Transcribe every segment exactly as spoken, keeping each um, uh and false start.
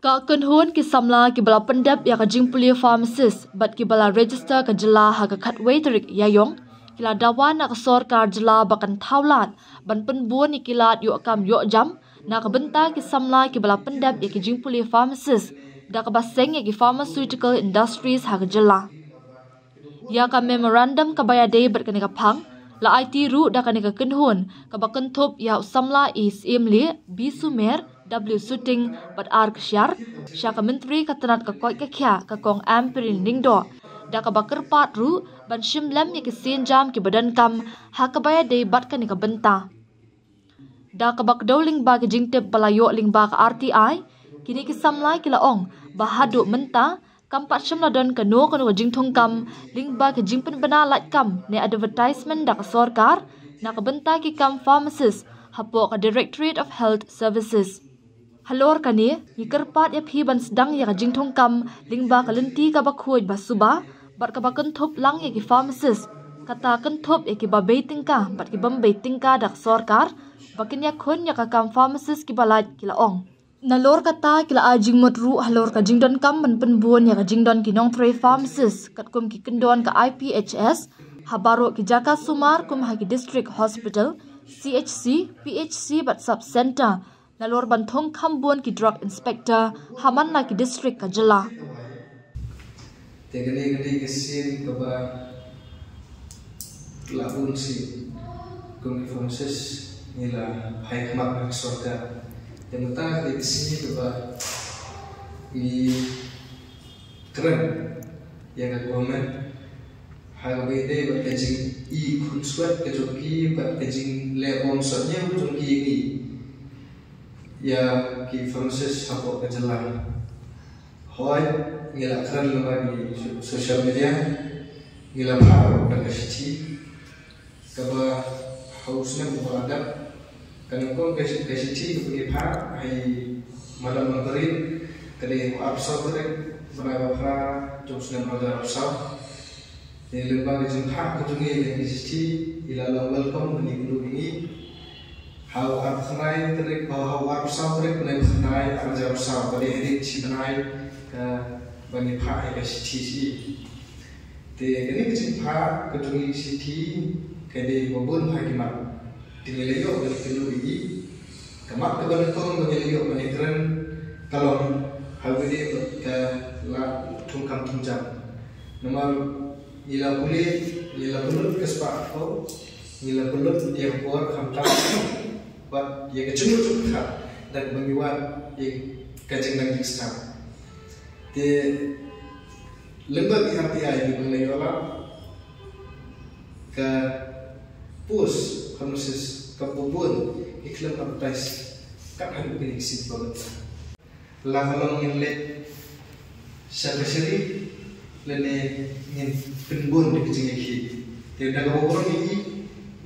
Ka kynhun ki samla kiba la pyndep ïa ka jingpule pharmacist bad kiba la register ka jylla ha ka khatwei tarik Ïaïong, ki la dawa na ka sorkar jylla ba kan thaw lad ban pynbun ïa ki lad ïoh kam ïoh jam na ka bynta ki samla kiba la pyndep ïa ki jingpule pharmacist da kaba seng ïa ki pharmaceutical industries ha ka jylla. Ïa ka memorandum kaba ïadei bad kane ka phang la aiti ruh da kane ka kynhun kaba kynthup ïa u samla A Syiem Lee, B Sumer, W Suting bad R Kshiar sha ka Myntri ka tnat ka koit ka khiah, ka Kong Ampareen Lyngdoh, da kaba kyrpad ruh ban shim lem ïa ki sienjam kiba donkam ha kaba ïadei bad kane ka bynta. Da kaba kdew lyngba ki jingtip ba la ïoh lyngba ka R T I, kine ki samla ki la ong ba haduh mynta kam pat shym la don kano kano ka jingthungkam lyngba ki jingpynbna lait kam ne advertisement da ka sorkar na ka bynta ki kam pharmacist hapoh ka Directorate of Health Services. Halor kane, ngi kyrpad ïa phi ban sdang ïa ka jingthungkam lyngba ka lynti kaba khuid ba suba bad kaba kynthup lang ïa ki pharmacist, kata kynthup ïa kiba bei tyngka bad kibym bei tyngka da ka sorkar ba kin ïakhun ïa ka kam pharmacist, kiba lait ki la ong. Nalor kata, ki la ai jingmut ruh halor ka jingdonkam ban pynbun ïa ka jingdon ki nongtrei pharmacist katkum ki kyndon ka I P H S ha baroh ki jaka sumar kum ha ki district hospital, C H C, P H C bad sub centre, nalor ban thung kham bun ki drug inspector ha man la ki district ka jylla. Te kane ka dei ka sien kaba la bun sien kum ki pharmacist ngi la phai khmat na ka sorkar. Te mynta ka dei ka sien kaba ngi kren ïa ka government ha kaba ïadei bad ka jingïakhunswet ka jong ki bad ka jingleh bom sot ñiew ka jong ki ïa ki, ïa ki pharmacist hapoh ka jylla. Hooid, ngi la kren lyngba ki social media, ngi la phah ruh da ka shithi kaba ha u snem uba la dep. Ka nyngkong ka shi-, ka shithi kaba ngi phah ha i Madam Ampareen ka dei ha u arphew saw tarik bnai ba phra jong u snem arhajar arphew saw. Te lyngba ka jingphah ka jong ngi ïa ka shithi, i la long welcome ban ïakynduh ïa ngi ha u arphew khyndai tarik, ha u arphew saw tarik bnai ba khyndai arhajar arphew saw, ka dei hadien shi bnai kaba ngi phah ïa ka shithi sha i. Te kane ka jingphah ka jong ngi ka shithi ka dei ba bun bha ki mat. Te ngi la ïoh ban ïakynduh ïa i. Ka mat kaba nyngkong ba ngi la ïoh ban ïakren ka long ha kaba ïadei bad ka lad thungkam thungjam. Namar ngi la pule, ngi la pynlut ka spah ka phew, ngi la pynlut ïa ka por khamtam bad ïa ka jingmut jingpyrkhat da kaba ngi wad ïa ka jingnang jingsdang. Te lyngba ki R T I kiba ngi la ïoh lad, ka post pharmacist kaba bun ki khlem advertise kat haduh kine ki sngi ba mynta. La ka long ngin leit sha kashari lane ngin pynbun da ka jingïakhih. Te da kaba burom ïa i,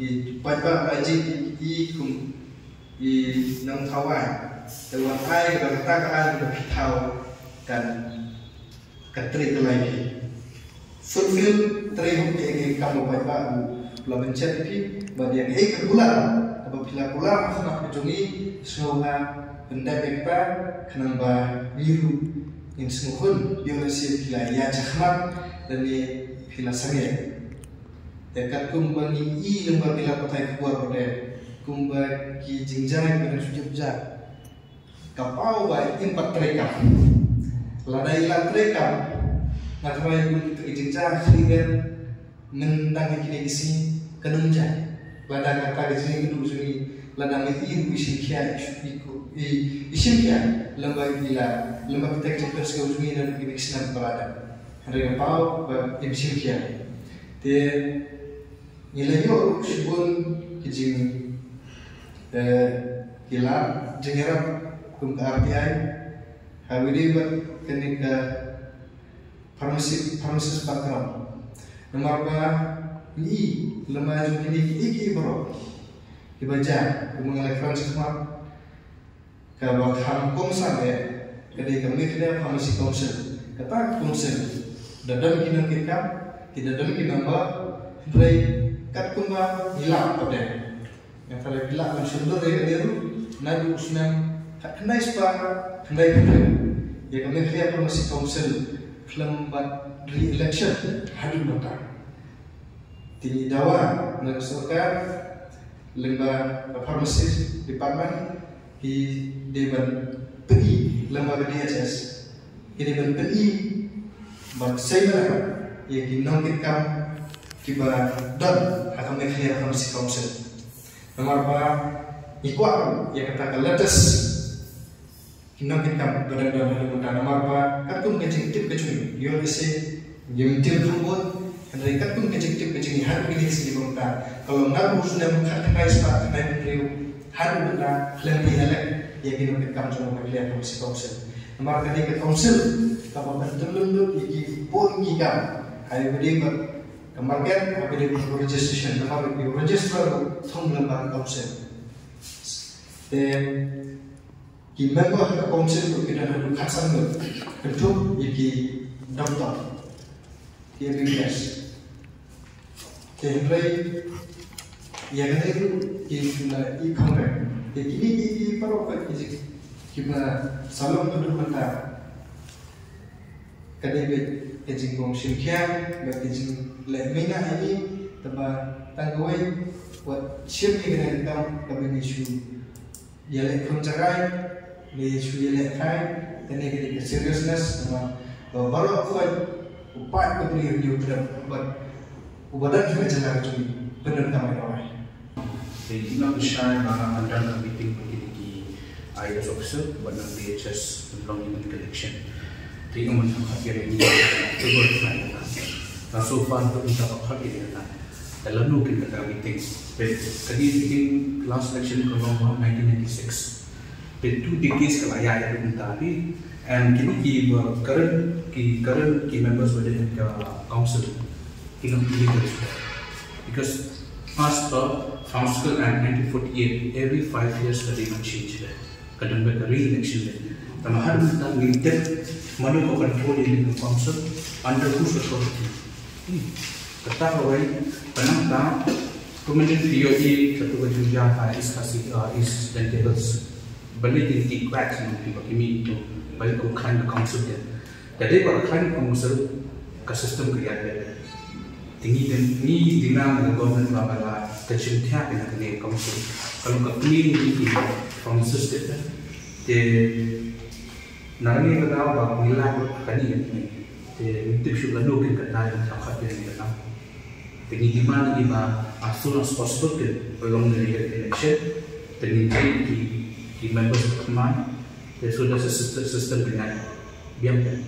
i paidbah ba ïeit ïa i kum i nongthaw aiñ. Te wat ai kata ka aiñ kaba phi thaw kan, kan trei kylla ïa phi. Fulfill, trei hok ïa ka kam ba paidbah u la pynchet ïa phi, bad ïa kaei ka kular kaba phi la kular ha khmat ka jong ngi, sngewbha pyndep ïa kata khnang ba ngi ruh ngin sngewkhun, ïoh lehse phi la ïaid shakhmat lane phi la sangeh. Te katkum ba ngi i lyngba ki lad pathai khubor ba dei, kumba ki jingjia kiba dang shu jop ja, ka paw ba im pat treikam. Lada i la treikam, nga tharai kum kita ki jingjia khlieh mynta ha kine ki sngi kan ym jia. Lada kata ka jingïakynduh jong ngi, lada ngi i ruh i shim khia, i, i, i shim khia lyngba i la, lyngba kita ki jingpynskhem jong ngi na kine ki snem ba la dep. Hynrei ka paw ba im shim khia. Te ngi la ïoh ruh shibun ki jing, eh, ki lad jingïarap kum ka R T I, ha kaba ïadei bad kane ka pharmacy, pharmacist background. Namar ba ngi i lem jong kine kiei kiei baroh kiba jia, kumba nga la kren shakhmat, kaba kham kongsan eh ka dei ka Meghalaya Pharmacy Council. Kata ka council da don ki nongkitkam, ki da don ki member, hynrei katkumba ngi lah pat de. Nga tharai phi lah ban shon dur ïa kane ruh naduh u snem khatkhyndai spah khyndai phew hynriew. Ïa ka Meghalaya Pharmacy Council khlem bad re-election haduh mynta. Te ngi dawa na ka sorkar lyngba ka Pharmacy Department, ki dei ban pyni lyngba ka D H S, ki dei ban pyni ban sei bha ïa ki nongkitkam kiba don ha ka Meghalaya Pharmacy Council. Namar ba ngi kwah ïa kata ka latest ki nongkitkam ba dang don haduh mynta. Namar ba katkum ka jingtip ka jong ngi, ngi ong ka se, ngim tip ruh bun, hynrei katkum ka jingtip ka jong ngi haduh kine ki sngi ba mynta, ka long naduh u snem khatkhyndai spah khyndai phew hynriew haduh mynta, khlem pynlait ïa ki nongkitkam jong ka Meghalaya Pharmacy Council. Namar ka dei ka council kaba pyntyllun lut ïa ki bun ki kam, ha kaba dei bad ka market, ha kaba dei bad ka registration, namar ïa ki registrar ruh thung lyngba ka council. Te ki member ha ka council ruh ki don haduh khatsan ngut, kynthup ïa ki doctor, ki M B B S. Te hynrei ïa kane ruh ki la i khongkren. Te kine ki, ki paralok ki, kiba sa long haduh mynta, ka dei beit ka jingbym shim khia bad ka jingleh mina ïa ngi, te ba tang kawei, wat shim ïa kane ka kam kaba ngi shu ïaleh khun jngai, ngi shu ïaleh khai. Kane ka dei ka seriousness, namar ba baroh khoit u paid ka bri ha Hynñiewtrep bad uba don ha ka jylla ka jong ngi pyndonkam ïa kawei. Te ngi nang shai ba nang dang ka meeting bad kine ki I A S officer bad na D H S ban long ïa kane ka election. Te ngi mut ha ka ïa ngi te bor ka ïa ka. Na so far to kita ba ka ïa ka. Te lano kin kata ka meeting. Peit ka dei meeting last election ka long ha nineteen ninety-six. Peit two decades ka la ïaid haduh mynta phi. And kine ki ba current, ki current ki members ba dei ha ka council, ki long illegal. Because as per Pharmaceutical Act nineteen forty-eight, every five years ka dei ban change de. Ka don beit ka re-election de. Tangba haduh mynta ngim tip mano ka control ïa kane ka council, under whose authority. Hmm. Kata kawei, ka nangta, kumne phi ïohi kato ka jingjia ha East Khasi, uh, East Jaintia Hills. Balei ki, ki quacks, no, kiba ki mih to, balei ko khlaiñ ka council de. Ka dei ba ka khlaiñ ka council, ka system ka ïaid beit. Te ngi dang, ngi dang na ka government ba ba la ka jingthiah na kane ka council. Ka long ka kmie ngi ki pharmacist de. Te na kane ka daw ba ngi lap lut ha kane ka kmie. Te ngim tip shuh lano kin kata ïa ka khat ïa kata. Te ngi demand ïa ba as soon as possible kin long ne election. Te ngin trei ki, ki members ka command. Te so da system, system kan biang kan.